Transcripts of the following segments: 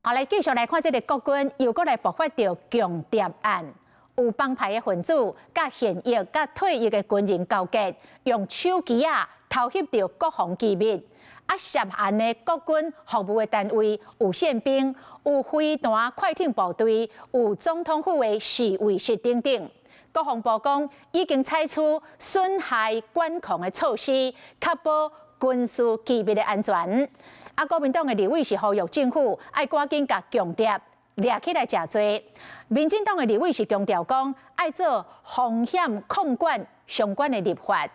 好，來繼續來看這个國軍又閣來爆發著共諜案，有幫派的分子佮現役佮退役的軍人勾結，用手機仔偷翕著國防機密。啊，涉案的國軍服務的單位有憲兵、有飛彈快艇部隊、有總統府的侍衛室等等。國防部講已經採取損害管控的措施，確保軍事機密的安全。啊，國民黨的立委是呼籲政府愛趕緊共共諜掠起來治罪。民進黨的立委是強調講愛做風險控管相關的立法。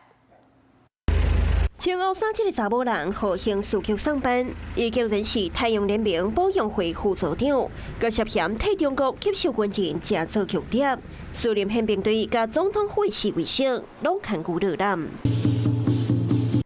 穿烏衫這个查某人，予刑事局送辦，伊竟然是太陽聯盟保養會副組長，閣涉嫌替中國吸收軍人，成做共諜。士林憲兵隊佮總統府侍衛室攏牽牛落攬。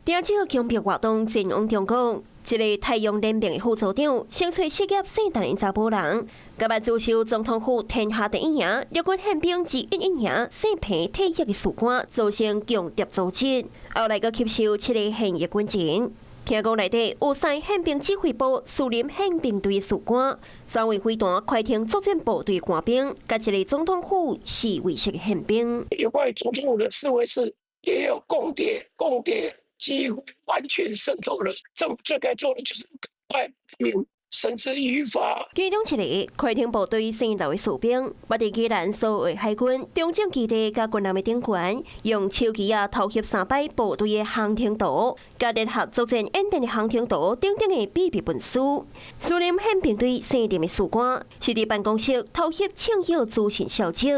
聽這个強迫活動前往中國。這个太陽聯盟的副組長，先揣失業姓陳的查某人，佮捌主修總統府天下第一營陸軍憲兵111營姓彭退役的士官，組成共諜組織，後來閣吸收七个現役軍人。聽講內底有三个憲兵指揮部士林憲兵隊的士官，三位飛彈快艇作戰部隊官兵，佮一个總統府侍衛室的憲兵。有關於總統府的侍衛室也有共諜，共諜幾乎完全滲透了。政府最該做的就是快繩之於法。其中一个快艇部隊姓劉的士兵，捌佇宜蘭蘇澳海軍中正基地佮軍艦的頂懸，用手機仔偷翕三擺部隊的航程圖，佮聯合作戰演練的航程圖等等的秘密文書。士林憲兵隊姓林的士官，是佇辦公室偷翕槍藥資訊消息，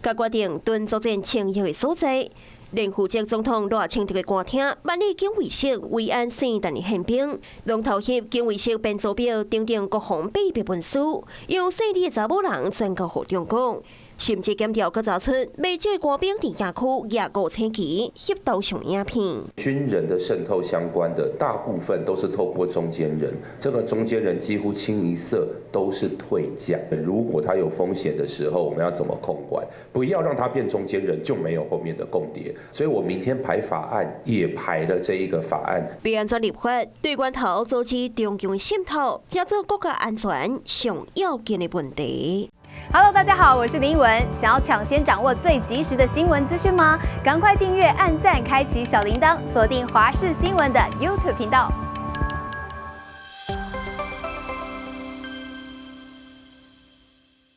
佮決定囤作戰槍藥的所在。連負責總統賴清德的官廳、萬里警衛室、維安姓陳的憲兵，攏偷翕警衛室編組表等等國防秘密文書，由姓李的查某人轉交予中國，甚至檢調閣查出，袂少的官兵佇營區攑五星旗翕頭像影片。軍人的滲透相關的大部分都是透過中間人，這個中間人幾乎清一色都是退將。如果他有風險的時候，我們要怎麼控管？不要讓他變中間人，就沒有後面的共諜。所以我明天排法案也排了這一個法案。欲按怎立法，對源頭阻止中共滲透，成做國家安全上要緊的問題。 Hello，大家好，我是林文。想要搶先掌握最及時的新聞資訊嗎？趕快訂閱、按讚、開啟小鈴鐺，鎖定華視新聞的 YouTube 頻道。